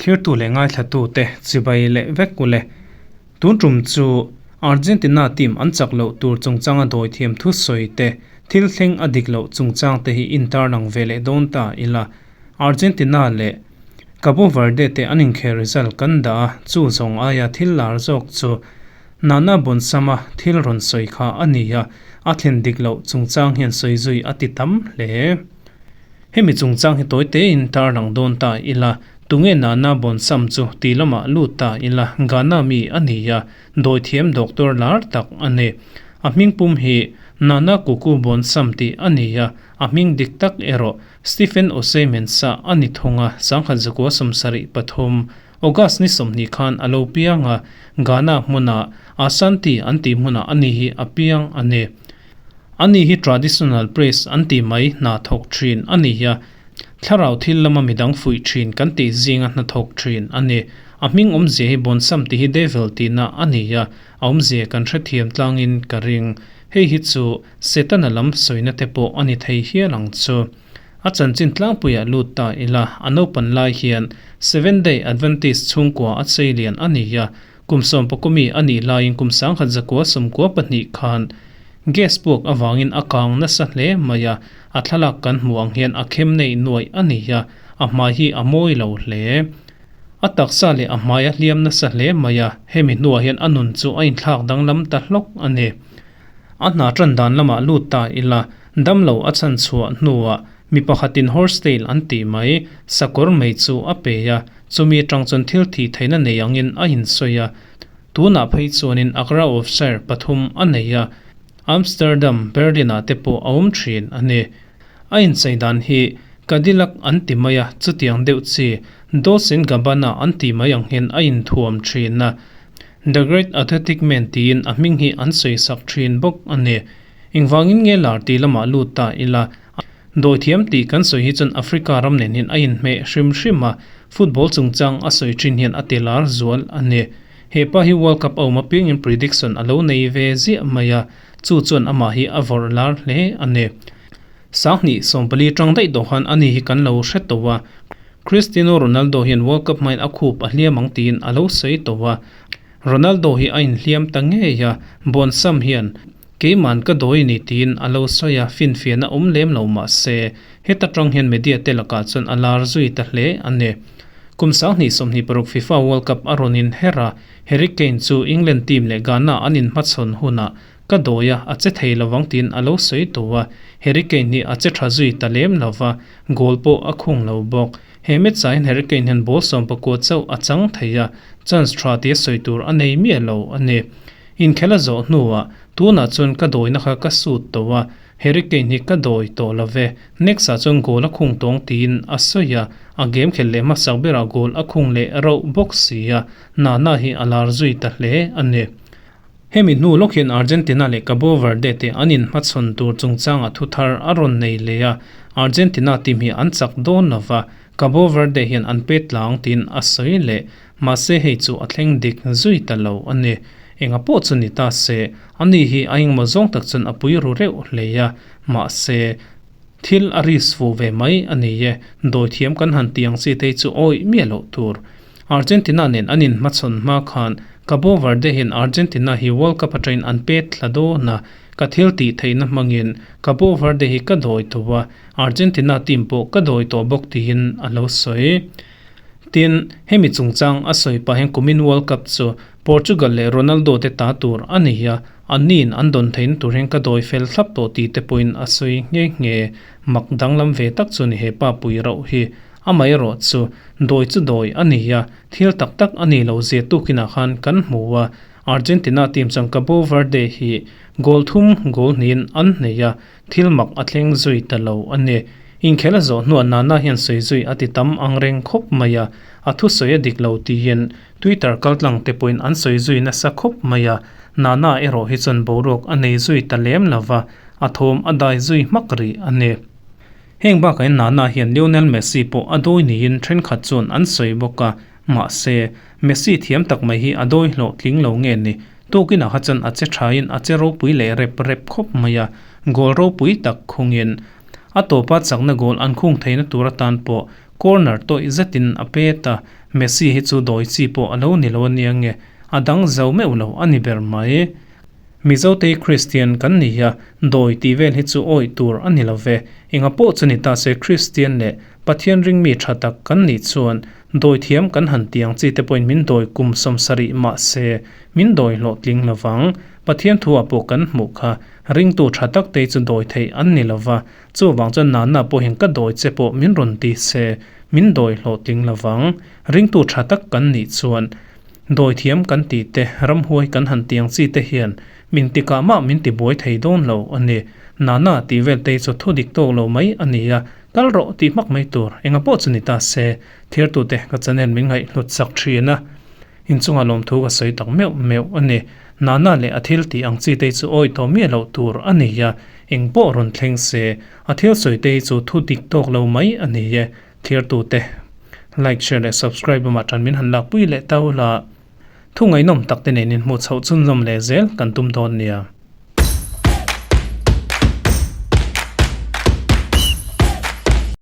Thlirtu leh ngaithlatute chibai leh vek ule. Tun tum chu Argentina team an chak loh tur chungchanga dawithiam thusawi te, thil thleng a dik loh chungchang te hi intarlang ve leh dawn ta ila. Argentina leh Cabo Verde te an inkhel result kan dah a, chu zawng aia thil lar zawk chu Nana Bonsama thil rawn sawi kha a ni a, a thlen dik loh chungchang hian sawi zui a ti tam hle. Hemi chungchang hi tawi tein tarlang dawn ta ila, tunge Nana Bonsam chu ti lamah lut ta ila, Ghana mi a ni a, dawithiam doctor lar tak a ni. A hmingpum hi Nana Kuku Bonsam tih a ni a, a hming dik tak erawh Stephen Osei Mensah a ni thung a, 1973 August ni 20 khan a lo piang a, Ghana hmuna Ashanti an tih hmunah a ni hi a piang a ni. A ni hi traditional priest an tih mai hna thawk thin a ni a, thlarau thil lama midang fuih thin kan tih zinga hna thawk thin a ni. A hming awmzia hi Bonsam tih hi devil tihna a ni a, a awmzia kan hrethiam tlangin ka ring. Hei hi chu Setana lam sawina te pawh a ni thei hial ang chu. A chanchin tlangpuiah lut ta ila, a naupan lai hian Seventh Day Adventist chhungkua a chei lian a ni a, kum sawmpakawmi a nih laiin kum 1992 khan gas puak avangin a kang nasa hle mai a, a thlalak kan hmuh ang hian a khem nei nuaih a ni a, a hmai hi a mawi lo hle. A taksa leh a hmai a hliam nasa hle mai a, hemi hnuah hian a nun chu a inthlak danglam ta hlawk a ni. A hna tan dan lamah lut ta ila, damlo a chhan chhuah hnuah mi pakhatin horse tail an tih mai, sakawr mei chu a pe a, chumi atang chuan thil thih theihna nei angin a insawi a. Tunah phei chuanin Agra of Shire pathum a nei a, Amsterdam, Berlin-ah te pawh a awm thin a ni. A inchei dan hi Cadillac an ti mai a, chutiang deuh chi Dolce and Gabbana an tih mai ang hian a inthuam thin a. The Great Athletic Man tiin a hming hi an sawi sak thin bawk a ni. Engvangin nge lar tih lamah lut ta ila, dawithiam tih kan sawi hi chuan Africa ram nen hian a inhmeh hrim hrim a, football chungchang a sawi thin hian a ti lar zual a ni. He pa hi World Cup a awm apiangin prediction a lo nei ve ziah mai a, chu chuan amah hi a vawrh lar hle a ni. 20 14 tang daih tawh khan ani hi kan lo hre tawh a, Cristiano Ronaldo hian World Cup hmain a khup a hliam ang tiin a lo sawi tawh a, Ronaldo hi a inhliam ta ngei a, Bonsam hian keiman ka dawi ni tiin a lo sawi a, finfiahna awm lem lo mah se, heta tang hian media te lakah chuan a lar zui ta hle a ni. Kum 2026 FIFA World Cup a rawn inher a, Harry Kane chu England team leh Ghana an inhmachhawn hunah Ka dawi a, a che thei lovang tiin a lo sawi tawh a, Harry Kane hi a che tha zui ta lem lo va, goal pawh a khung lo bawk. He match ah hian Harry Kane hian ball 19 chauh a chang thei a, chance tha tia sawi tur a nei miah lo a ni. Inkhel a zawh hnuah, tunah chuan ka dawina kha ka suit tawh a, Harry Kane hi ka dawi tawh lo ve, next ah chuan goal a khung tawng tiin a sawi a, a game khelh leh hmasak berah goal a khung leh rauh bawk si a, Nana hi a lar zui ta hle a ni. Hemi hnu lawk hian Argentina leh Cabo Verde te an inhmachhawn tur chungchangah thu thar a rawn nei leh a, Argentina team hi an chak dawn lo va, Cabo Verde hian an pe tlang tiin a sawi leh. Mahse hei chu a thleng dik zui ta lo a ni. Enga pawh chu ni ta se, ani hi a engmaw zawng tak chuan a pui ru reuh hle a, mahse thil a risk fuh ve mai a ni e, dawithiam kan han tih ang chi te hi chu awih miah loh tur. Argentina nen an inhmachhawn hma khan Cabo Verde hian Argentina hi World Cup atangin an pet thla dawn a, ka thil tih theihna hmangin Cabo Verde hi ka dawi tawh a, Argentina team pawh ka dawi tawh bawk tiin a lo sawi. Tin, hemi chungchang a sawi pah hian kumin World Cup chu Portugal leh Ronaldo te ta tur a ni a, anniin an dawn theihna tur hian ka dawi fel thlap tawh tih te pawhin a sawi nghe nghe. Mak danglam ve tak chu ni he pa pui rauh hi. Amaherawh chu, dawi chu dawi a ni a, thil tak tak a ni lo zia tukinah khan kan hmu a, Argentina team chuan Cabo Verde hi goal thum goal hnihin an hnei a, thil mak a thleng zui ta lo a ni. Inkhel a zawh hnuah Nana hian sawi zui a ti tam ang reng khawp mai a, a thusawi a dik lo tiin Twitter kaltlang te pawhin an sawi zui nasa khawp mai a, Nana erawh hi chuan boruak a nei zui ta lem lo va, a thawm a dai zui hmak rih a ni. Heng bakah hian Nana hian Lionel Messi pawh a dawi niin thenkhat chuan an sawi bawk a, mahse, Messi thiam tak mai hi a dawi hlawh tling lo nge ni? Tukinah kha chuan a che thain a che ropui leh rep rep khawp mai a, goal ropui tak khungin a tawpa chakna goal an khung theihna tur atan pawh. Corner tawih zetin a pet a, Messi hi chu dawi chi pawh a lo ni lo ania nge, a dang zo meuh lo a ni ber mai. Mizotei Kristian kan ni a, dawi tih vel hi chu awih tur a ni lo ve. Enga pawh chu ni ta se Kristian leh Pathian ringmi tha tak kan nih chuan dawi thiam kan han ti ang chi te pawhin min dawi kum 70 mah se min dawi hlawhtling lo vang. Pathian thu ah pawh kan hmuh kha ringtu tha tak te chu dawi theih an ni lo va, chuvang chuan Nana pawhin ka dawi che pawh min rawn ti se min dawi hlawhtling lo vang. Ringtu tha tak kan nih chuan dawi thiam kan tih te, ramhuai kan han ti ang chi te hian min tikah mah min ti buai thei dawn lo a ni. Nana tih vel te hi chu thu dik tawk lo mai a ni a, kal rawh tih hmak mai tur enga pawh chu ni ta se, thirtute ka channel min ngaihhlut sak thin a. Inchunga lawmthu ka sawi tak meuh meuh a ni. Nana leh a thil tih ang chi te hi chu awi tawh miah loh tur a ni a, eng pawh rawn thleng se, a thil sawi te hi chu thu dik tawk lo mai a ni e. Thirtute, like, share leh subscribe lamah tan min han lakpui leh tau la. Thu ngaihnawm tak te nen inhmuh chhoh chhunzawm leh zel kan tum dawn nia.